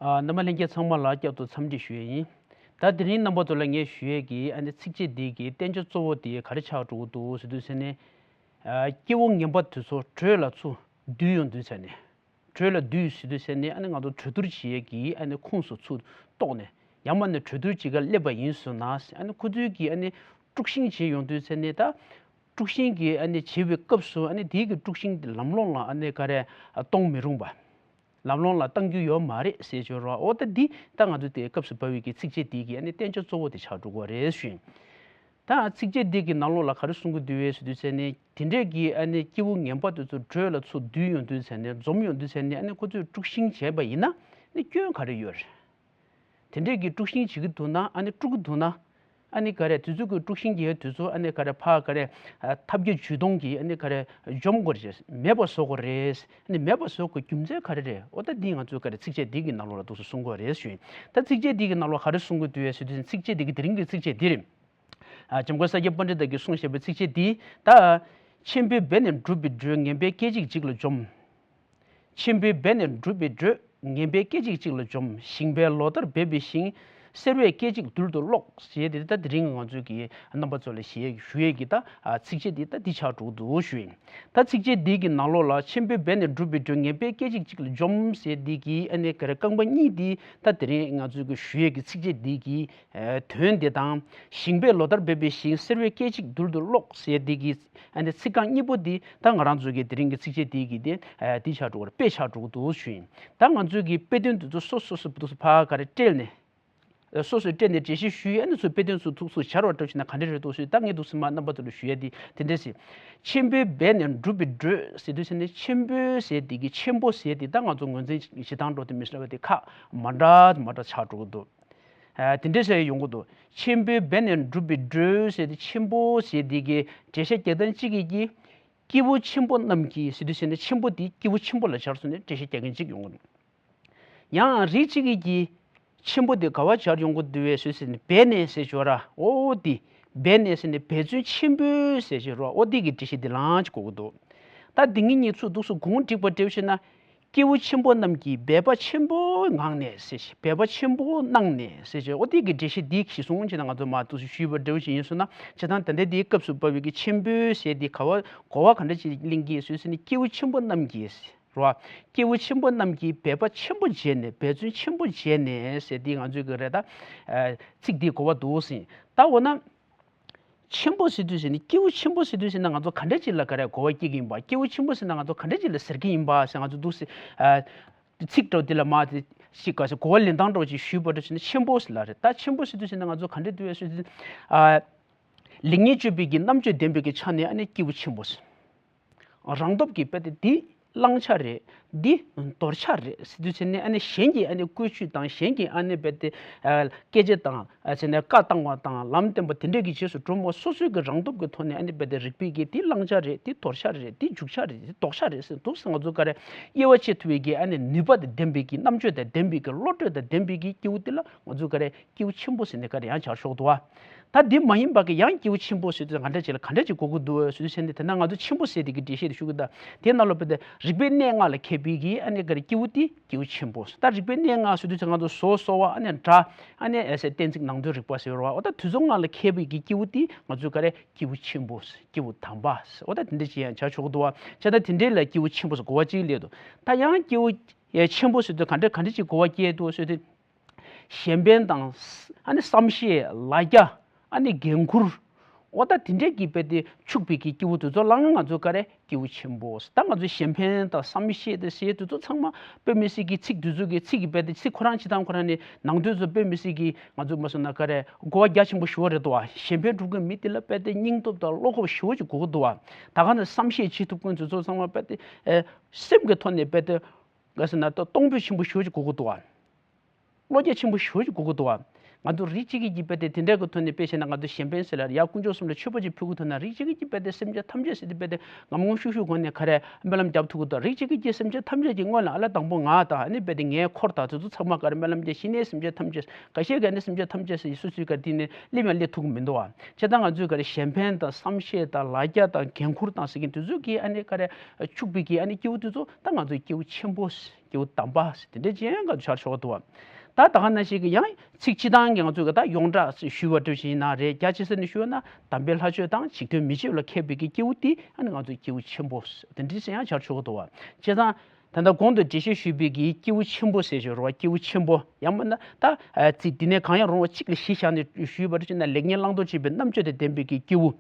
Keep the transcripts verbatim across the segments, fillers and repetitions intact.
ཨ། རྣམ་པ་ལྷན་རྒྱས་ཚང་མ་ལ་བསྐྱར་དུ་འཚམས་འདྲི་ཞུ་ཡས་ཡིན། ད་དེ་རིང་རྣམ་པ་ཚོ་ལ་ངས་ཞུ་ཡས་ཀྱི་ཨ་ནི་ཚིགས་བཅད་འདི་གི་བསྟན་བྱ་གཙོ་བོ་དེ་ག་རེ་ཆགས་འགྲོ་གི་འདུག་ཟེར་དུས་ཙ་ནས། ཨ། སྐྱེ་བོ་ངན་པ་དེ་ཚོ་བྲོས་ལ་ཚུར་བསྡུས་ཡོང་དུས་ཙ་ནས། བྲོས་ལ་བསྡུས་ཟེར་དུས་ཙ་ནས་ཨ་ནི་ང་ཚོ་གྲོས་བསྡུར་བྱེད་ཡས་ཀྱི་ཨ་ནི་ཁོངས་སུ་ཚུར་གཏོགས་ནས། ཡང་མིན་ན་གྲོས་བསྡུར་བྱེད་གར་སླེབས་པ་ཡིན་ཟེར་ན། ཨ་ནི་ཁོ་ཚོའི་གི་ཨ་ནི་དཀྲུག་ཤིང་བྱེད་ཡོང་དུས་ཙ་ནས། ད་དཀྲུག་ཤིང་གི་ཨ་ནི་བྱེད་པའི་སྐབས་སུ་ཨ་ནི་དེའི་གི་དཀྲུག་ཤིང་དེ་ལམ་ལྷོང་ལ་ཨ་ནི་ག་རེ་གཏོང་མི་རུང་བ། ལམ་ལྷོང་ལ་གཏང་རྒྱུ་ཡོད་མ་རེད་ཟེར་བརྗོད་རོགས། འོ་ད་འདི་ད་ང་ཚོ་དེ་སྐབས་སུ་བབས་པའི་གི་ཚིགས་བཅད་འདི་གི་ཨ་ནི་བསྟན་བྱ་གཙོ་བོ་དེ་ཆགས་འགྲོ་གི་རེད་ཞུ་ཡིན། ད་ཚིགས་བཅད་འདི་གི་ནང་ལོགས་ལ་ག་རེ་གསུང་གི་འདུག་ཟེར་དུས་ཙ་ནས། དེ་འདྲས་ཀྱི་ཨ་ནི་སྐྱེ་བོ་ངན་པ་དེ་ཚོ་བྲོས་ལ་ཚུར་བསྡུས་ཡོང་དུས་ཙ་ནས། འཛོམས་ཡོང་དུས་ཙ་ནས། ཨ་ནི་ཁོ་ཚོས་དཀྲུག་ཤིང་བྱས་པ་ཡིན་ན་ནི་སྐྱོན་ག་རེ་ཡོད་རེད། དེ་འདྲས་ཀྱི་དཀྲུག་ཤིང་བྱེད་ཀྱི་འདུག་ན། ཨ་ནི་དཀྲུག་གི་འདུག་ན། ཨ་ནི་ག་རེ་དུས་ཚོད་ཀྱི་དཀྲུག་ཤིང་རྒྱག་དུས་ཚོད་ཨ་ནི་ག་རེ་ཕར་ག་རེ་ཨ་ཐབས་བརྒྱ་ཇུས་སྟོང་གིས་ཨ་ནི་ག་རེ་འཇོམས་དགོས་རེད། མེད་པ་བཟོ་དགོས་རེད། ཨ་ནི་མེད་པ་བཟོ་དགོས་རྒྱུ་མཚན་ག་རེ་རེད། འོ་ད་འདི་ང་ཚོས་ག་རེ་ཚིགས་བཅད་འདི་གི་ནང་ལོགས་ལ་འདུག་སེ་གསུང་དགོས་རེད་ཞུ་ཡིན། ད་ཚིགས་བཅད་འདི་གི་ནང་ལོགས་ག་རེ་གསུང་གི་འདུག་ཟེར་དུས་ཚིགས་བཅད་འདི་གི་དེ་རིང་གི་ཚིགས་བཅད་འདི་རེད། ཨ། འཇམ་མགོན་ས་སྐྱ་པཎྜི་ཏ་གིས་གསུངས་བཞག་པའི་ཚིགས་བཅད་འདི། ད་ཆེན་པོའི་འབད་ནས་སྒྲུབ་པའི་གྲོས། ངན་པས་སྐད་ཅིག་གཅིག་ལ་འཇོམས། ཆེན་པོའི་འབད་ནས་སྒྲུབ་པའི་གྲོས། ངན་པས་སྐད་ཅིག་གཅིག་ལ་འཇོམས། ཞིང་པས་ལོ་ལྟར་འབད་པའི་ཞིང་། སེར་བས་སྐད་ཅིག་རྡུལ་དུ་རློག་ཞེས་དེ། ད་དེ་རིང་ང་ཚོས་ཀྱི་རྣམ་པ་ཚོ་ལ་ཞུ་ཡས་ཞུ་ཡས་ཀྱི་ད་ཚིགས་བཅད་འདི་ད་འདི་ཆགས་འགྲོ་གི་འདུག་ཞུ་ཡིན། ད་ཚིགས་བཅད་འདི་གི་ནང་ལོགས་ལ་ཆེན་པོའི་འབད་ནས་སྒྲུབ་པའི་གྲོས། ངན་པས་སྐད་ཅིག་གཅིག་ལ་འཇོམས་ཟེར་འདི་གི་ཨ་ནི་ག་རེ་རྐང་པ་གཉིས་འདི་ད་དེ་རིང་ང་ཚོས་ཀྱི་ཞུ་ཡས་ཀྱི་ཚིགས་བཅད་འདི་གི་ཨ་དོན་དེ་དང་། ཞིང་པས་ལོ་ལྟར་འབད་པའི་ཞིང་། སེར་བས་སྐད་ཅིག་རྡུལ་དུ་རློག་ཟེར་འདི་གི་ཨ་ནི་ཚིག་རྐང་གཉིས་པོ་འདི་ད་ང་རང་ཚོ་གི་དེ་རིང་གི་ཚིགས་བཅད་འདི་གི་དེ་ཨ་འདི་ཆགས་འགྲོ་གི་རེད། དཔེ་ཆགས་འགྲོ་གི་འདུག་ཞུ་ཡིན། ད་ང་ཚོས་ཀྱི་དཔེ་དོན་འདི་ཚོ་སོ་སོ་སོ་སོ་ཕར་ག་རེ་སྤྲད་ནས། སོ་སོས་སྤྲད་ནས་འགྲེལ་བཤད་ཞུས། ཨ་ནི་ཚུར་དཔེ་དོན་ཚུར་ཐུགས་སུ་འབྱར་བ་འདྲ་བོ་ཞིག་ན་ག་འདྲ་རེད་འདུག་ཞུས། ད་ངས་འདུག་སེ་མར་རྣམ་པ་ཚོ་ལ་ཞུ་ཡ་དེ་དེ་འདྲ་ཞིག་ཆེན་པོའི་འབད་ནས་སྒྲུབ་པའི་གྲོས་ཟེར་དུས་ཙ་ནས། ཆེན་པོའི་ཟེར་དེ་གི་ཆེན་པོ་ཟེར་དེ་ད་ང་ཚོ་ངོས་འཛིན་བྱེད་སྟངས་འགྲོ་དེ་མི་སྲིད་པ་དེ་ཁག་མ་འདྲ་མ་འདྲ་ཆགས་འགྲོ་གི་འདུག་ཨ། དེ་འདྲ་ཟེར་ཡོང་གི་འདུག་ཆེན་པོའི་འབད་ནས་སྒྲུབ་པའི་གྲོས་ཟེར་དེ། ཆེན་པོ་ཟེར་དེ་གི་འགྲེལ་བཤད་རྒྱག་སྟངས་གཅིག་གིས་ཀྱི། སྐྱེས་བུ་ཆེན་པོ་རྣམས་ཀྱིས་ཟེར་དུས་ཙ་ནས། ཆེན་པོ་དེ་སྐྱེས་བུ་ཆེན་པོ་ལ་སྦྱར་སོང་ནས་འགྲེལ་བཤད་རྒྱག་མཁན་གཅིག་ཡོང་གི་འདུག་ཡང་རིགས་གཅིག་གིས་ཀྱི་ཆེན་པོ་དེ་ག་བ་སྦྱར་ཡོང་གི་འདུག་བས་ཟེར་ཟེར་ནས། འབད་ནས་ཟེར་ཞོར་ར། འོ་དེ་འབད་ནས་ཟེར་ནས་འབད་བརྩོན་ཆེན་པོས་ཟེར་ཞོར་ར། འོ་དེ་གི་འགྲེལ་བཤད་དེ་ལངས་ཅིག་གོ་གི་འདུག་ད་འདི་གཉིས་གཉིས་ཚུར་འདུག་སེ་གུང་བསྒྲིགས་པ་འདྲ་བོ་བྱས་ན། སྐྱེས་བུ་ཆེན་པོ་རྣམས་ཀྱིས་འབད་པ་ཆེན་པོའི་ངང་ནས་ཟེར་ཞིང་། འབད་པ་ཆེན་པོ་གནང་ནས་ཟེར་ཞིང་། འོ་དེ་གི་འགྲེལ་བཤད་འདི་གཞི་བཟུང་བྱས་ན། ང་ཚོ་མར་འདུག་སེ་ཞུས་པ་འདྲ་བོ་ཞིག་ཡིན་སོང་ན། བྱས་ཙང་ད་ལྟ་འདིའི་སྐབས་སུ་བབས་པའི་གི་ཆེན་པོའི་ཟེར་དེ་ག་བ་གོ་བ་ག་འདྲ་ཅིག་ལེན་གྱི་ཡོད་ཟེར་ན། སྐྱེས་བུ་ཆེན་པོ་རྣམས་ཀྱིས། རོ། སྐྱེས་བུ་ཆེན་པོ་རྣམས་ཀྱིས་འབད་པ་ཆེན་པོ་བྱས་ནས། འབད་བརྩོན་ཆེན་པོ་བྱས་ནས་ཟེར་འདི་ང་ཚོའི་གི་རེད་ད། ཨ། ཚིག་འདི་གོ་བ་འདུག་ཟིན། ད་འོ་ན་ཆེན་པོ་ཟེར་དུས་ཟེར་ནས། སྐྱེས་བུ་ཆེན་པོ་ཟེར་དུས་ཟེར་ན་ང་ཚོ་ག་འདྲ་ཅིག་ལ་ག་རེ་གོ་བ་སྐྱེ་གི་ཡིན་པ། སྐྱེས་བུ་ཆེན་པོ་ཟེར་ན་ང་ཚོ་ག་འདྲ་ཅིག་ལ་ཟེར་གི་ཡིན་པ་ཟེར་ང་ཚོ་འདུག་ཟེར། ཨ། ཚིག་འདྲ་བོ་འདི་ལ་མར་དེ་ཞིག་ག་ཟེར་གོ་བ་ལེན་སྟངས་འདྲ་བོ་ཅིག་ཞུས་པ་འདྲ་བྱས་ན། ཆེན་པོ་ཟེར་ལ་རེད། ད་ཆེན་པོ་ཟེར་དུས་ཟེར་ན་ང་ཚོ་ག་འདྲ་འདུག་བས་ཟེར་དུས། ཨ། ལེགས་ཉེས་དཔྱོད་པའི་གི་རྣམ་དཔྱོད་ལྡན་པའི་གི་ཆ་ནས་ཨ་ནི་སྐྱེས་བུ་ཆེན་པོ་ཟེར། རང་སྟོབས་ཀྱིས་རྦད་དེ་འདི་བླང་བྱ་རེད། འདི་དོར་བྱ་རེད་ཟེར་དུས་ཙ་ནས། ཨ་ནི་གཞན་གྱིས་ཨ་ནི་བཀོལ་སྤྱོད་དང་། གཞན་གྱིས་ཨ་ནི་རྦད་དེ་ཨ་སྐད་ཆ་དང་། ཨ་ཙ་ནས་བཀའ་བཏང་བ་དང་། ལམ་སྟོན་པ་དེ་འདྲས་ཀྱི་རྗེས་སུ་འགྲོ་མ། སོ་སོའི་གི་རང་སྟོབས་ཀྱི་ཐོག་ནས་ཨ་ནི་རྦད་དེ་རིགས་པས་ཀྱིས་འདི་བླང་བྱ་རེད། འདི་དོར་བྱ་རེད། འདི་འཇུག་བྱ་རེད། འདི་ལྡོག་བྱ་རེད་ཟེར་འདུག་ཟེར། ང་ཚོ་ག་རེ་དབྱེ་བ་ཕྱེ་ཐུབ་པའི་གི་ཨ་ནི་ནུས་པ་དང་ལྡན་པའི་གི། རྣམ་དཔྱོད་དང་ལྡན་པའི་གི། བློ་གྲོས་དང་ལྡན་པའི་གི་སྐྱེས་བུ་དེ་ལ་ང་ཚོ་ག་རེ་སྐྱེས་བུ་ཆེན་པོ་ཟེར་ནས་ག་རེ་ཡང་སྦྱར་ཆོག་འདུག་བ། ད་འདི་མ་ཡིན་པ་གི་ཡང་སྐྱེས་བུ་ཆེན་པོ་ཟེར་དུས་ག་འདྲ་ཅིག་ལ་ག་འདྲ་ཅིག་གོ་གི་འདུག་ཟེར་དུས་ཟེར་ནས། དེ་ན་ང་ཚོ་ཆེན་པོ་ཟེར་དེ་གི་འགྲེལ་བཤད་དེ་ཞུ་གི་ད། དེ་ནང་ལོགས་པའི་དེ་རིག་པའི་གནས་ལྔ་ལ་མཁས་པའི་གི་ཨ་ནི་ག་རེ་སྐྱེས་བུ་དེ་སྐྱེས་བུ་ཆེན་པོ། ད་རིག་པའི་གནས་ལྔ་ཟེར་དུས་ཚེ་ང་ཚོ་བཟོ་གསོ་བ། ཨ་ནི་སྒྲ། ཨ་ནི་ཨེ་ཟེར་གཏན་ཚིགས་ནང་དོན་རིག་པ་ཟེར་བ། འོ་ད་དེ་ཚོ་ལྔ་ལ་མཁས་པའི་གི་སྐྱེས་བུ་དེ་ང་ཚོ་ག་རེ་སྐྱེས་བུ་ཆེན་པོ། སྐྱེས་བུ་དམ་པ། འོ་ད་དེ་འདྲ་ཅིག་ཡང་བྱ་ཆོག་གི་འདུག་བ། བྱས་ད་དེ་འདྲས་ལ་སྐྱེས་བུ་ཆེན་པོ་ཟེར་གོ་བ་ཅིག་སླེབས་འདུག་ད་ཡང་སྐྱེས་བུ་ཆེན་པོ་ཟེར་དུས་ག་འདྲ་ག་འདྲ་ཅིག་གོ་བ་སྐྱེས་འདུག་ཟེར་དུས། གཞན་ཕན་དང་། ཨ་ནི་བསམ་ཤེས། ལ་རྒྱ། ཨ་ནི་འགན་འཁུར། འོ་ད་དེ་འདྲས་ཀྱི་རྦད་དེ་ཕྱུག་པའི་གི་སྐྱེས་བུ་དེ་ཚོ་ལ་ང་ཚོ་ག་རེ་སྐྱེས་བུ་ཆེན་པོ། ད་ང་ཚོ་གཞན་ཕན་དང་བསམ་ཤེས་དེ་ཟེར་དེ་ཚོ་ཚང་མ་དཔེ་མི་སྲིད་ཀྱི་ཚིག་དེ་ཚོ་གི་ཚིག་གི་རྦད་དེ་ཚིག་ཁོ་རང་སྤྱིར་བཏང་ཁོ་རང་ནས་ནང་དོན་ཚོ་དཔེ་མི་སྲིད་ཀྱི་ང་ཚོ་མ་སོང་ན་ག་རེ་གོ་བ་རྒྱ་ཆེན་པོ་ཞེ་པོ་རེད་དོ། གཞན་ཕན་སྒྲུབ་མཁན་མི་དེ་ལ་རྦད་དེ་སྙིང་སྟོབས་དང་བློ་ཁོག་ཞེ་པོ་ཅིག་དགོས་ཀྱི་འདུག་བ། ད་ག་ནས་བསམ་ཤེས་བྱེད་ཐུབ་མཁན་དེ་ཚོ་ཚང་མ་རྦད་དེ་ཨེ་སེམས་ཀྱི་ཐོག་ནས་རྦད་དེ་ག་ཟེར་ན་ད་གཏོང་ཕོད་ཆེན་པོ་ཞེ་པོ་ཅིག་དགོས་ཀྱི་འདུག་བ། བློ་རྒྱ་ཆེན་པོ་ཞེ་པོ་ཅིག་དགོས་ཀྱི་འདུག་བ། ང་ཚོ་རིགས་གཅིག་གིས་ཀྱི་དཔེ་དེ་དེ་འདྲའི་གི་ཐོག་ནས་དཔེ་བྱས་ན། ང་ཚོ་གཞན་ཕན་ཟེར་ལ་ཡ་དཀོན་མཆོག་གསུམ་ལ་མཆོད་པ་ཅིག་ཕུལ་གི་ཐུག་ན། རིགས་གཅིག་གིས་ཀྱི་དཔེ་དེ་སེམས་ཅན་ཐམས་ཅད་ཟེར་ཏེ་དཔེ་དེ་ངམ་ངམ་ཤུགས་ཤུགས་སྒོ་ནས་ག་རེ་སྨོན་ལམ་རྒྱབ་ཐུབ་གི་འདུག་རིགས་གཅིག་གིས་ཀྱི་སེམས་ཅན་ཐམས་ཅད་ཀྱི་སྔོན་ལ་ཨ་ལ་དང་པོ་ང་དང་། ཨ་ནི་དཔེ་དེ་ངའི་འཁོར་དང་དེ་ཚོ་ཚང་མ་ག་རེ་སྨོན་ལམ་རྒྱབ། ཕྱི་ནས་སེམས་ཅན་ཐམས་ཅད། འགའ་ཤས་ཀྱིས་ཨ་ནི་སེམས་ཅན་ཐམས་ཅད་ཟེར་སོ་སོའི་ག་རེ་དེ་ནས་སླེབས་ཡང་སླེབས་ཐུབ་གི་མི་འདུག་བ། བྱས་ཙང་ང་ཚོས་ག་རེ་གཞན་ཕན་དང་བསམ་ཤེས་དང་ལ་རྒྱ་དང་འགན་འཁུར་དང་ཟེར་མཁན་དེ་ཚོ་གིས་ཨ་ནི་ག་རེ་ཕྱུག་པའི་གི་ཨ་ནི་སྐྱེ་བོ་དེ་ཚོ་ད་ང་ཚོའི་སྐྱེ་བོ་ཆེན་པོ། སྐྱེ་བོ་དམ་པ་དེ་འདྲ་ཅན་ང་ཚོ་ཆགས་ཆོག་གི་འདུག་བ། ད་ད་ག་ནང་བཞིན་གྱི་ཡང་ཚིག་སྤྱི་བཏང་གི་ང་ཚོས་གི་ད་ཡོངས་གྲགས་ཞུས་པ་འདྲ་ཞིག་ཡིན་ན་རེད། རྒྱ་ཆེ་ས་ནས་ཞུས་ན་དམ་པའི་ལྷ་ཆོས་དང་འཇིག་རྟེན་མི་ཆོས་ལ་མཁས་པའི་གི་སྐྱེ་བོ་དེ་ཨ་ནི་ང་ཚོའི་སྐྱེ་བོ་ཆེན་པོ་དེ་འདྲ་ཅན་ཡང་ཆགས་ཆོག་གི་འདུག་བ། བྱས་ཙང་ད་ལྟ་གོང་དུ་འགྲེལ་བཤད་ཞུས་པའི་གི་སྐྱེ་བོ་ཆེན་པོ་ཟེར་ཞོར་བ། སྐྱེ་བོ་ཆེན་པོ་ཡང་མིན་ན་ད་ཚིག་འདི་ནས་གང་ཡང་རུང་བ་གཅིག་ལ་གཞི་བཞག་ནས་ཞུས་པ་འདྲ་ཞིག་ན། ལེགས་ཉེས་བླང་དོར་བྱེད་པའི་རྣམ་དཔྱོད་དང་ལྡན་པའི་གི་སྐྱེ་བོ།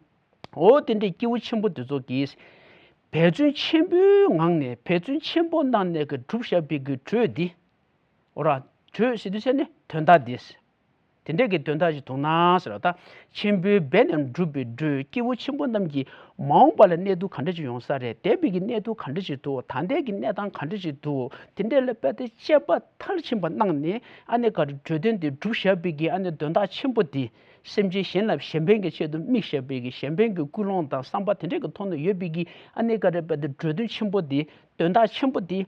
འོ་དེ་འདྲའི་སྐྱེས་བུ་ཆེན་པོ་དེ་ཚོ་གིས་འབད་བརྩོན་ཆེན་པོའི་ངང་ནས། འབད་བརྩོན་ཆེན་པོ་གནང་ནས་གི་བསྒྲུབ་བཞག་པའི་གི་གྲོས་འདི། འོ་ར། གྲོས་ཟེར་དུས་ཙ་ནས་དོན་དག་འདི། དེ་འདྲའི་གི་དོན་དག་ཅིག་འདུག་ན་ཟེར་བ། ད་ཆེན་པོའི་འབད་ནས་བསྒྲུབས་པའི་གྲོས། སྐྱེས་བུ་ཆེན་པོ་རྣམས་ཀྱིས་མ་འོངས་པ་ལ་གནས་དུས་ག་འདྲ་ཅིག་ཡོང་ས་རེད། འདས་པའི་གི་གནས་དུས་ག་འདྲ་ཅིག་འདུག་ད་ལྟའི་གི་གནས་སྟངས་ག་འདྲ་ཅིག་འདུག་དེ་འདྲའི་ལ་དཔེ་དེ་དཔྱད་པ་མཐར་ཕྱིན་པ་གནང་ནས། ཨ་ནི་ག་རེ་གྲོས་དོན་དེ་བསྒྲུབས་བཞག་པའི་གི་ཨ་ནི་དོན་དག་ཆེན་པོ་འདི། སེམས་ཅན་གཞན་ལ་གཞན་ཕན་གྱི་ཆེད་དུ་དམིགས་བཞག་པའི་གི་གཞན་ཕན་གྱི་ཀུན་སློང་དང་བསམ་པ་དེ་འདྲའི་གི་ཐོག་ནས་ཡོད་པའི་གི་ཨ་ནི་ག་རེ་བས་དེ་གྲོས་དོན་ཆེན་པོ་འདི། དོན་དག་ཆེན་པོ་འདི་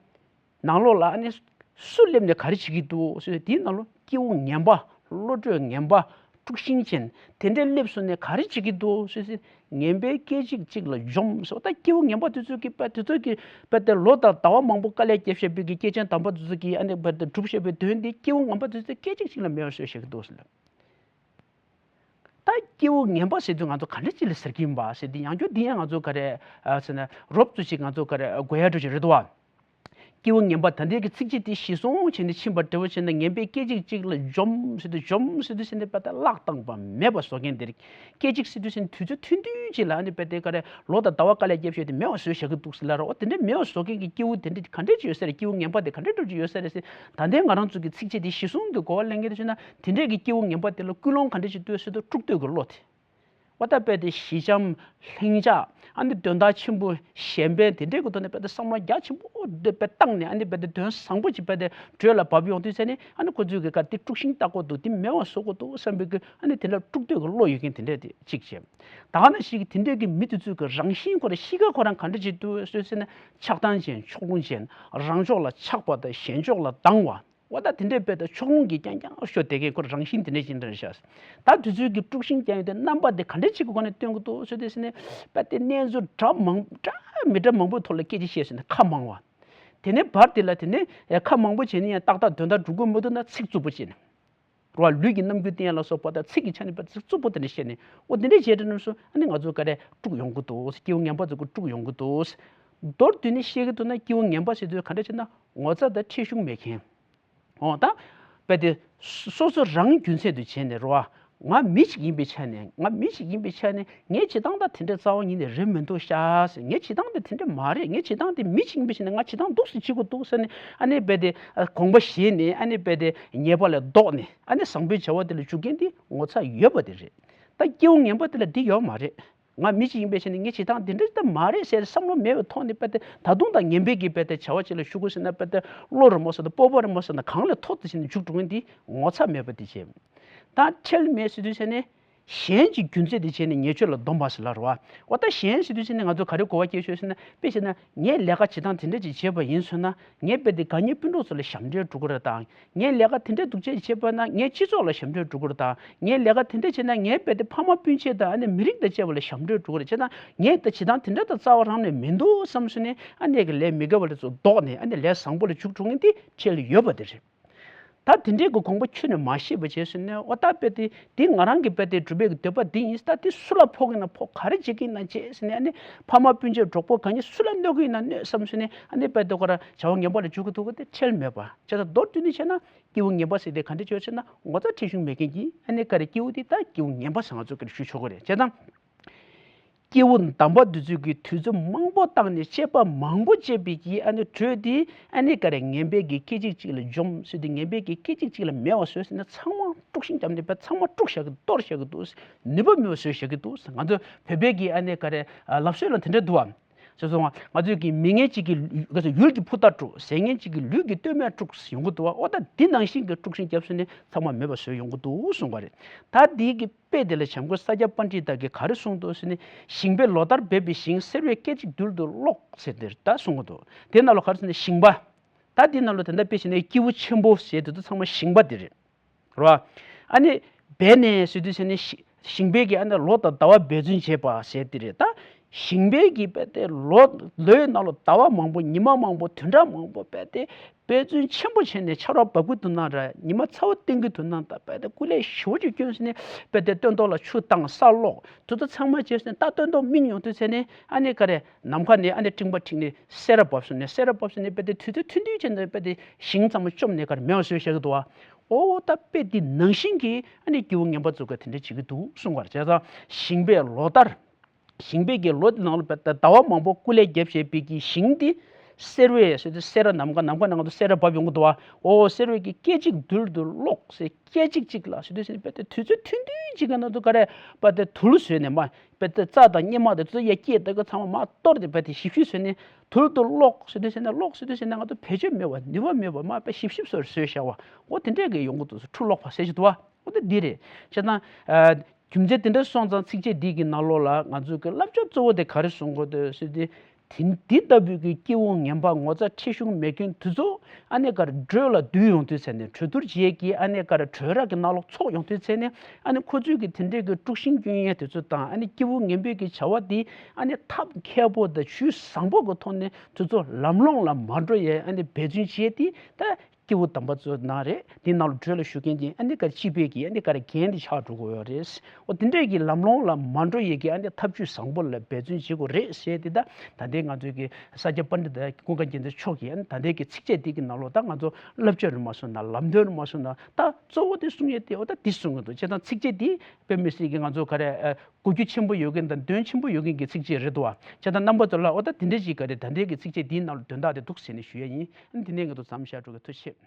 ནང་ལོགས་ལ་ཨ་ནི་སུ་སླེབས་ནས་ག་རེ་བྱེད་ཀྱི་འདུག་ཟེར། དེའི་ནང་ལོགས་སྐྱེ་བོ་ངན་པ། བློ་གྲོས་ངན་པ། དཀྲུག་ཤིང་ཅན་དེ་འདྲའི་སླེབས་སོང་ནས་ག་རེ་བྱེད་ཀྱི་འདུག་ཟེར། ངན་པའི་སྐད་ཅིག་གཅིག་ལ་འཇོམས་ཟེར། ད་སྐྱེ་བོ་ངན་པ་དེ་ཚོ་གི་དཔེ་དེ་ཚོ་གི་དཔེ་དེ་ལོ་དང་ཟླ་བ་མང་པོ་དཀའ་ལས་བརྒྱབ་བཞག་པའི་གི་སྐྱེས་ཆེན་དམ་པ་དེ་ཚོ་གིས་ཨ་ནི་དཔེ་དེ་བསྒྲུབས་བཞག་པའི་དོན་དེ་སྐྱེ་བོ་ངན་པ་དེ་ཚོས་སྐད་ཅིག་གཅིག་ལ་མེད་པ་བཟོས་བཞག་གི་འདུག་ཟེར། ད་སྐྱེ་བོ་ངན་པ་ཟེར་དུས་ང་ཚོ་ག་འདྲ་ཅིག་ལ་ཟེར་གྱི་ཡིན་པ་ཟེར་དུས། ཡང་བསྐྱར་འདི་ཡང་ང་ཚོ་ག་རེ་ཟེར་ན། རོབ་ཙམ་ཞིག་ང་ཚོ་ག་རེ་གོ་ཡ་འདྲ་ཅིག་རེད་འདུག་བ། སྐྱེ་བོ་ངན་པ། ད་ལྟའི་གི་ཚིགས་བཅད་དེ་གཞི་བཟུང་བྱས་ནས་ཕྱིན་པ་འདྲ་བོ་བྱས་ན། ངན་པའི་སྐད་ཅིག་གཅིག་ལ་འཇོམས་ཟེར་དུས། འཇོམས་ཟེར་དུས་ཟེར་ནས་དཔེ་དེ་བརླག་བཏང་པ་མེད་པ་བཟོ་མཁན་དེ་རེད། སྐད་ཅིག་ཟེར་དུས་ཟེར་ནས་དུས་ཚོད་ཐུང་ཐུང་ཅིག་ལ་ཨ་ནི་དཔེ་དེ་ག་རེ་ལོ་དང་ཟླ་བ་དཀའ་ལས་བརྒྱབ་བཞག་དེ་མེད་པ་བཟོས་བཞག་གི་འདུག་ཟེར་ལབ་ར། འོ་དེ་འདྲའི་མེད་པ་བཟོ་མཁན་གྱི་སྐྱེ་བོ་དེ་འདྲ་ག་འདྲ་ཅིག་ཡོད་ས་རེད། སྐྱེ་བོ་ངན་པ་དེ་ག་འདྲ་འདྲ་ཅིག་ཡོད་ས་རེད་ཟེར། ད་ལྟའི་ང་རང་ཚོ་གི་ཚིགས་བཅད་དེ་གཞི་བཟུང་གི་གོ་བ་ལེན་མཁན་དེ་བྱས་ན། དེ་འདྲའི་གི་སྐྱེ་བོ་ངན་པ་དེ་ལ་ཀུན་སློང་ག་འདྲ་ཅིག་ལྟོས་ཟེར་དུས། དཀྲུག་འདོད་ཀྱི་བློ་དེ། འོ་ད་དཔེ་དེ་ཞི་འཇམ་ལྷིང་འཇགས། ཨ་ནི་དོན་དག་ཆེན་པོ་གཞན་ཕན་དེ་འདྲའི་གི་ཐོག་ནས་དཔེ་དེ་བསམ་བློ་རྒྱ་ཆེན་པོ་དེ་དཔེ་བཏང་ནས། ཨ་ནི་དཔེ་དེ་དོན་བཟང་པོ་ཅིག་དཔེ་དེ་གྲོས་ལ་བབས་ཡོང་དུས་ཟེར་ནས། ཨ་ནི་ཁོ་ཚོས་གི་ག་དེ་དཀྲུག་ཤིང་བཏགས་ཀྱི་འདུག་དེ་མེད་པ་བཟོ་དགོས་འདུག་བསམ་པའི་གི་ཨ་ནི་དེ་འདྲ་དཀྲུག་འདོད་ཀྱི་བློ་ཡོད་མཁན་དེ་འདྲ་དེ་གཅིག་བྱས། ད་ག་ནང་བཞིན་གྱི་དེ་འདྲའི་གི་མི་དེ་ཚོའི་གི་རང་བཞིན་ཁོ་རང་གཤིས་ཀ་ཁོ་རང་ག་འདྲ་ཅིག་འདུག་ཟེར་ན། ཆགས་སྡང་ཅན། ཕྱོགས་ལྷུང་ཅན། རང་ཕྱོགས་ལ་ཆགས་པ་དང་གཞན་ཕྱོགས་ལ་སྡང་བ། འོ་ད་དེ་འདྲའི་དཔེ་དེ་ཕྱོགས་ལྷུང་གི་རྐྱང་རྐྱང་ཤོར་བསྡད་མཁན་ཁོ་རང་བཞིན་དེ་འདྲ་ཅིག་འདྲ་ཤག་ད་དེ་ཚོའི་གི་དཀྲུག་ཤིང་རྒྱག་ཡོང་དུས་རྣམ་པ་དེ་ག་འདྲ་ཅིག་གི་སྒོ་ནས་སྟོན་གྱི་འདུག་ཟེར་དུས་ཟེར་ནས། དཔེ་དེ་གནས་ཚུལ་འདྲ་མང་འདྲ་མི་འདྲ་མང་པོའི་ཐོག་ལ་སྐད་ཆ་བཤད་ཟེར་ནས་ཁ་མང་བ། དེ་ནས་བར་དེ་ལ་དེ་ནས་ཁ་མང་པོ་བྱས་ནས་ཡང་ཏག་ཏག་དོན་དག་སྒྲུབ་དགོས་མི་འདུག་ན། ཚིག་རྩུབ་པོ་བྱས་ནས། རོ། ལུས་ཀྱི་རྣམ་འགྱུར་བསྟན་ཡ་ལ་སོགས་པ་དང་ཚིག་གི་ཆ་ནས་དཔེ་ཚིག་རྩུབ་པོ་དེ་འདྲ་བཤད་ནས། འོ་དེ་འདྲ་བྱས་དུས་ནམ་སོ་ཨ་ནི་ང་ཚོ་ག་རེ་དཀྲུག་ཡོང་གི་འདུག་སྐྱེ་བོ་ངན་པ་ཚོ་གི་དཀྲུག་ཡོང་གི་འདུག་མདོར་བསྡུས་ནས་བཤད་ཀྱི་འདུག་ན། སྐྱེ་བོ་ངན་པ་ཟེར་དུས་ག་འདྲ་བྱས་ན། ངོ་ཚ་དང་ཁྲེལ་གཞུང་མེད་མཁན། འོ་ད་དཔེ་དེ་སོ་སོ་རང་རྒྱུ་མཚན་དུ་བྱས་ནས་རོ། ང་མི་ཞིག་ཡིན་པའི་ཆ་ནས། ང་མི་ཞིག་ཡིན་པའི་ཆ་ནས་ངའི་བྱེད་སྟངས་དང་དེ་འདྲ་རྩ་བ་ཉིད་ནས་རེད་མི་འདུག་ཤག་ཟེར། ངའི་བྱེད་སྟངས་དེ་དེ་འདྲ་མ་རེད། ངའི་བྱེད་སྟངས་དེ་མི་ཞིག་ཡིན་པའི་ཆ་ནས་ང་བྱེད་སྟངས་སྡུག་སུ་བྱེད་དགོས་འདུག་ཟེར་ནས། ཨ་ནི་དཔེ་དེ་དགོངས་པ་བཞེས་ནས། ཨ་ནི་དཔེ་དེ་ཉེས་པ་ལས་ལྡོག་ནས། ཨ་ནི་བཟང་པོའི་བྱ་བ་དེ་ལ་འཇུག་མཁན་དེ་ངོ་ཚ་ཡོད་པ་དེ་རེད། ད་སྐྱེ་བོ་ངན་པ་དེ་ལ་འདི་ཡོད་མ་རེད། ང་མི་ཞིག་ཡིན་པའི་ཆ་ནས་ངའི་བྱེད་སྟངས་འདི་འདྲ་ད་མ་རེད་ཟེར་བསམ་བློ་མེད་པའི་ཐོག་ནས་དཔེ་དེ་ད་དུང་ད་ངན་པའི་གི་དཔེ་དེ་བྱ་བ་ཅིག་ལ་ཞུགས་དགོས་ཟེར་ན། དཔེ་དེ་བློ་རེད་མོ་ཟེར་ན། སྤོབས་པ་རེད་མོ་ཟེར་ན། གང་ལས་ཐོག་ཏུ་བྱས་ནས་འཇུག་འགྲོ་མཁན་འདི་ངོ་ཚ་མེད་པ་དེ་བྱས། ད་ཁྲེལ་མེད་ཟེར་དུས་ཟེར་ནས་གཞན་གྱི་རྒྱུ་མཚན་དེ་བྱས་ནས་ཉེས་སྤྱོད་ལ་སྡོམ་པ་ཟེར་ལབ་རེད་བ། འོ་ད་གཞན་ཟེར་དུས་ཟེར་ནས་ང་ཚོ་ག་རེ་གོ་བ་སྐྱེ་ཤོག་ཟེར་ན། དཔེ་བྱས་ན་ངས་ལས་ཀ་བྱེད་སྟངས་དེ་འདྲ་ཅིག་བྱས་པ་ཡིན་ཟེར་ན། ངས་དཔེ་དེ་དགའ་ཉེ་སྤུན་གྲོགས་ཚོ་ལ་ཞབས་འདྲེན་འགྲོ་གི་རེད་དང་། ངས་ལས་ཀ་དེ་འདྲ་སྡུག་ཅག་བྱས་པ་ན་ངས་སྤྱི་ཚོགས་ལ་ཞབས་འདྲེན་འགྲོ་གི་རེད་དང་། ངས་ལས་ཀ་དེ་འདྲ་བྱས་ན་ངས་དཔེ་དེ་ཕ་མ་སྤུན་མཆེད་དང་། ཨ་ནི་མི་རིགས་དང་བཅས་པ་ལ་ཞབས་འདྲེན་འགྲོ་གི་རེད། བྱས་ཙང་ངས་ད་བྱེད་སྟངས་དེ་འདྲ་ད་རྩ་བ་རང་ནས་མི་འདུག་བསམ་སོང་ནས། ཨ་ནི་གི་ལས་མི་དགེ་བ་ལ་ཚོ་ལྡོག་ནས། ཨ་ནི་ལས་བཟང་པོ་ལ་འཇུག་འགྲོ་མཁན་དེ་ཁྲེལ་ཡོད་པ་དེ་རེད། ད་དེ་འདྲའི་གི་དགོངས་པ་ཁྱོན་ནས་མ་བཞེས་པ་བྱས་སོང་ནས། འོ་ད་དཔེ་དེ་དེ་ང་རང་གི་དཔེ་དེ་སྒྲུབ་པའི་གི་འདོད་པ་འདི་ཡིན། ད་དེ་སུ་ལ་ཕོག་གི་ན་ཕོག། ག་རེ་བྱེད་ཀྱི་ཡིན་ན་བྱེད་ཟེར་ནས། ཨ་ནི་ཕ་མ་སྤུན་མཆེད་གྲོགས་པོ་གང་ཡིན་སུ་ལ་གནོད་ཀྱི་ཡིན་ན་གནོད་བསམ་སོང་ནས། ཨ་ནི་དཔེ་དེ་ཁོ་ར་བྱ་བ་ངན་པ་ལ་འཇུག་གི་འདུག་གི་དེ་ཁྲེལ་མེད་པ། བྱས་ཙང་མདོར་བསྡུས་ནས་བྱས་ན། སྐྱེ་བོ་ངན་པ་ཟེར་དེ་ག་འདྲ་བྱས་ཟེར་ན། ངོ་ཚ་ཁྲེལ་གཞུང་མེད་མཁན་གྱི་ཨ་ནི་ག་རེ་སྐྱེ་བོ་དེ་ད་སྐྱེ་བོ་ངན་པ་ཟེར་ང་ཚོས་ག་རེ་ཞུ་ཆོག་གི་རེད། བྱས་ཙང་སྐྱེ་བོ་དམ་པ་འདི་ཚོས་ཀྱི་དུས་ཚོད་མང་པོ་བཏང་ནས་དཔྱད་པ་མང་པོ་བྱས་པའི་གི་ཨ་ནི་གྲོས་དེ་ཨ་ནི་ག་རེ་ངན་པའི་གི་སྐད་ཅིག་གཅིག་ལ་འཇོམས་ཟེར་དུས། ངན་པའི་གི་སྐད་ཅིག་གཅིག་ལ་མེད་པ་བཟོས་ཟེར་ན། ཚང་མ་དཀྲུག་ཤིང་བརྒྱབ་ནས་དཔེ་ཚང་མ་དཀྲུག་བཞག་གི། གཏོར་བཞག་གི་འདུག་ནུས་པ་མེད་པ་བཟོས་བཞག་གི་འདུག་ང་ཚོ་བོད་པའི་གི་ཨ་ནི་ག་རེ་ལབ་སྲོལ་ལ་དེ་འདྲ་འདུག་བ། ཞེས་གསུངས་པ། ང་ཚོས་ཀྱི་མི་ངན་གཅིག་གི་ལུས་ཀྱི་ཕུ་ཐག་དཀྲུགས། ཟས་ངན་གཅིག་གི་ལུས་ཀྱི་སྟོད་སྨད་དཀྲུགས་ཡོང་གི་འདུག་བ། ཨོ་ད་འདི་ནང་བཞིན་གྱི་དཀྲུགས་ཤིང་བརྒྱབ་སོང་ནས་ཚང་མ་མེད་པ་བཟོས་ཡོང་གི་འདུག་གསུངས་པ་རེད། ད་འདི་གི་དཔེ་དེ་ལ་བྱམས་མགོན་ས་སྐྱ་པཎྜི་ཏ་གིས་ག་རེ་གསུངས་འདུག་ཟེར་ན། ཞིང་པས་ལོ་ལྟར་འབད་པའི་ཞིང་། སེར་བས་སྐད་ཅིག་རྡུལ་དུ་རློག་ཟེར་དེ་ད་གསུངས་གི་འདུག་དེ་ནང་ལོགས་ག་རེ་ཟེར་ན་ཞིང་པ། ད་འདི་ནང་ལོགས་དེ་འདྲ་དཔེ་བྱས་ན་སྐྱེས་བུ་ཆེན་པོ་ཟེར་དེ་ཚོ་ཚང་མ་ཞིང་པ་དེ་རེད། རེད་བ། ཨ་ནི་འབད་ནས་ཟེར་དུས་ཟེར་ནས་ཞི- ཞིང་པས་ཀྱི་ཨ་ནི་ལོ་དང་ཟླ་བ་འབད་བརྩོན་བྱེད་པ་ཟེར་དེ་རེད། ད་ཞིང་པས་ཀྱི་དཔེ་དེ་ལོ་ལོའི་ནང་ལོ་ཟླ་བ་མང་པོ་ཉི་མ་མང་པོ་དུས་འདྲ་མང་པོ་དཔེ་དེ་འབད་བརྩོན་ཆེན་པོ་བྱས་ནས་ཆར་པ་འབབ་ཀྱི་འདུག་ན་ར་ཉི་མ་ཚ་བོ་བསྟན་གྱི་འདུག་ན་ད་དཔེ་དེ་སྐུ་ལས་ཞེ་པོ་ཅིག་བསྐྱོན་ཟེར་ནས་དཔེ་དེ་སྟོན་ཐོག་ལ་ཆུ་བཏང་ས་སློག་དུས་ཚོད་ཚང་མ་བྱས་ཟེར་ནས་ད་སྟོན་ཐོག་སྨིན་ཡོང་དུས་ཟེར་ནས་ཨ་ནི་ག་རེ་ནམ་མཁའ་ནས་ཨ་ནི་སྤྲིན་པ་འཁྲིགས་ནས་སེར་བ་བབས་སོང་ནས་སེར་བ་བབས་སོང་ནས་དཔེ་དེ་དུས་ཚོད་ཐུང་ཐུང་བྱས་ནས་དཔེ་དེ་ཞིང་ཚང་མ་བཅོམ་ནས་ག་རེ་མེད་པ་བཟོས་བཞག་གི་འདུག་བ། ཨོ་ད་དཔེ་འདི་ནང་བཞིན་གྱི་ཨ་ནི་སྐྱེ་བོ་ངན་པ་ཚོ་ག་དེ་འདྲ་བྱེད་ཀྱི་འདུག་གསུང་བར་བྱས་ཙང་ཞིང་པས་ལོ་ལྟར། ཞིང་པས་ཀྱི་ལོ་དེ་ནང་ལ་བ་ད་ཟླ་བ་མང་པོ་སྐུ་ལས་བརྒྱབ་བྱས་པའི་གི་ཞིང་འདི་སེར་བས་ཟེར་དུས་སེར་བ་ནམ་མཁའ་ནམ་མཁའ་ནང་དུ་སེར་བ་བབས་ཡོང་གི་འདུག་བ། ཨོ་སེར་བས་ཀྱི་སྐད་ཅིག་རྡུལ་དུ་རློག་ཟེར་སྐད་ཅིག་ཅིག་ལ་ཟེར་དུས་ཟེར་ནས་དཔེ་དེ་དུས་ཚོད་ཐུང་ཐུང་ཅིག་གི་ནང་དུ་ག་རེ་བ་དེ་དུལ་བཟོས་ནས་མ་དཔེ་དེ་རྩྭ་དང་སྙེ་མ་དེ་ཚོ་ཡ་སྐྱེས་དེ་ག་ཚང་མ་མ་གཏོར་ཏེ་བ་དེ་ཞིབ་ཞིབ་བཟོས་ནས་དུལ་དུ་རློག་ཟེར་དུས་ཟེར་ནས་རློག་ཟེར་དུས་ཟེར་ནས་ང་ཚོ་བེད་སྤྱོད་མེད་པ་ནུས་པ་མེད་པ་མ་དཔེ་ཞིབ་ཞིབ་བཟོས་བཟོས་བཞག་བ། ཨོ་དེ་འདྲས་ཀྱི་ཡོང་གི་འདུག་ཟེར་ཁྲུ་ལོག་པ་ཟེར་གྱི་འདུག་བ། འོ་ད་འདི་རེད། བྱས་ཙང་། ཨ། རྒྱུ་མཚན་དེ་འདྲ་སོང་ཙང་ཚིགས་བཅད་འདི་གི་ནང་ལོགས་ལ་ང་ཚོ་གི་བསླབ་བྱ་གཙོ་བོ་དེ་ག་རེ་གསུང་དགོས་འདུག་ཟེར་དུས། དེ་འདི་ལྟ་བུའི་གི་སྐྱེ་བོ་ངན་པ་ངོ་ཚ་ཁྲེལ་གཞུང་མེད་མཁན་དེ་ཚོ་ཨ་ནི་ག་རེ་གྲོས་ལ་བསྡུས་ཡོང་དུས་ཚེ་ནས་གྲོས་བསྡུར་བྱེད་ཀྱི་ཨ་ནི་ག་རེ་གྲོས་ར་གི་ནང་ལོགས་ཚོགས་ཡོང་དུས་ཚེ་ནས་ཨ་ནི་ཁོ་ཚོས་གི་དེ་འདྲའི་གི་དཀྲུག་ཤིང་སྐྱོན་ཡས་དེ་ཚོ་དང་ཨ་ནི་སྐྱེ་བོ་ངན་པའི་གི་བྱ་བ་འདི་ཨ་ནི་ཐབས་མཁས་པོ་དང་ཇུས་བཟང་པོ་གི་ཐོག་ནས་དེ་ཚོ་ལམ་ལྷོང་ལ་མ་འགྲོ་ཡས་ཨ་ནི་འབད་བརྩོན་བྱས་ཏེ་ད། སྐྱེ་བོ་དམ་པ་ཚོ་ནང་རེད། དེ་ནང་ལ་གྲོས་ལ་ཞུགས་མཁན་གྱི་ཨ་ནི་ག་རེ་སྤྱི་པའི་གི་ཨ་ནི་ག་རེ་འགན་དེ་ཆགས་འགྲོ་གི་ཡོད་རེད། འོ་དེ་འདྲས་ཀྱི་ལམ་ལྷོང་ལ་མ་འགྲོ་ཡས་ཀྱི་ཨ་ནི་ཐབས་ཇུས་བཟང་པོ་ལ་འབད་བརྩོན་བྱེད་དགོས་རེད་ཟེར་དེ་ད་ད་ལྟའི་ང་ཚོའི་གི་ས་སྐྱ་པཎྜི་ཏ་ཀུན་དགའ་རྒྱལ་མཚན་མཆོག་གིས་ཨ་ནི་ད་ལྟའི་གི་ཚིགས་བཅད་འདི་གི་ནང་ལོགས་ད་ང་ཚོ་བསླབ་བྱ་རུ་མ་སོང་ན་ལམ་སྟོན་རུ་མ་སོང་ན་ད་གཙོ་བོ་དེ་གསུང་ཡས་དེ་འོ་ད་འདི་གསུང་གི་འདུག་བྱས་ཙང་ཚིགས་བཅད་འདི་དཔེ་མི་སྲིད་ཀྱི་ང་ཚོ་ག་རེ་གོ་རྒྱུ་ཆེན་པོ་ཡོད་མཁན་དང་དོན་ཆེན་པོ་ཡོད་མཁན་གྱི་ཚིགས་བཅད་རེད་འདུག་བ། བྱས་ཙང་རྣམ་པ་ཚོ་ལ་འོ་ད་དེ་འདྲས་ཅིག་ག་རེ་ད་ལྟའི་གི་ཚིགས་བཅད་འདིའི་ནང་ལ་དོན་དག་དེ་འདུག་ཟེར་ནས་ཞུ་ཡས་ཡིན། ཨ་ནི་དེ་ནས་ང་ཚོ་མཚམས་བཞག་འགྲོ་གི། ཐུགས་རྗེ་ཆེ།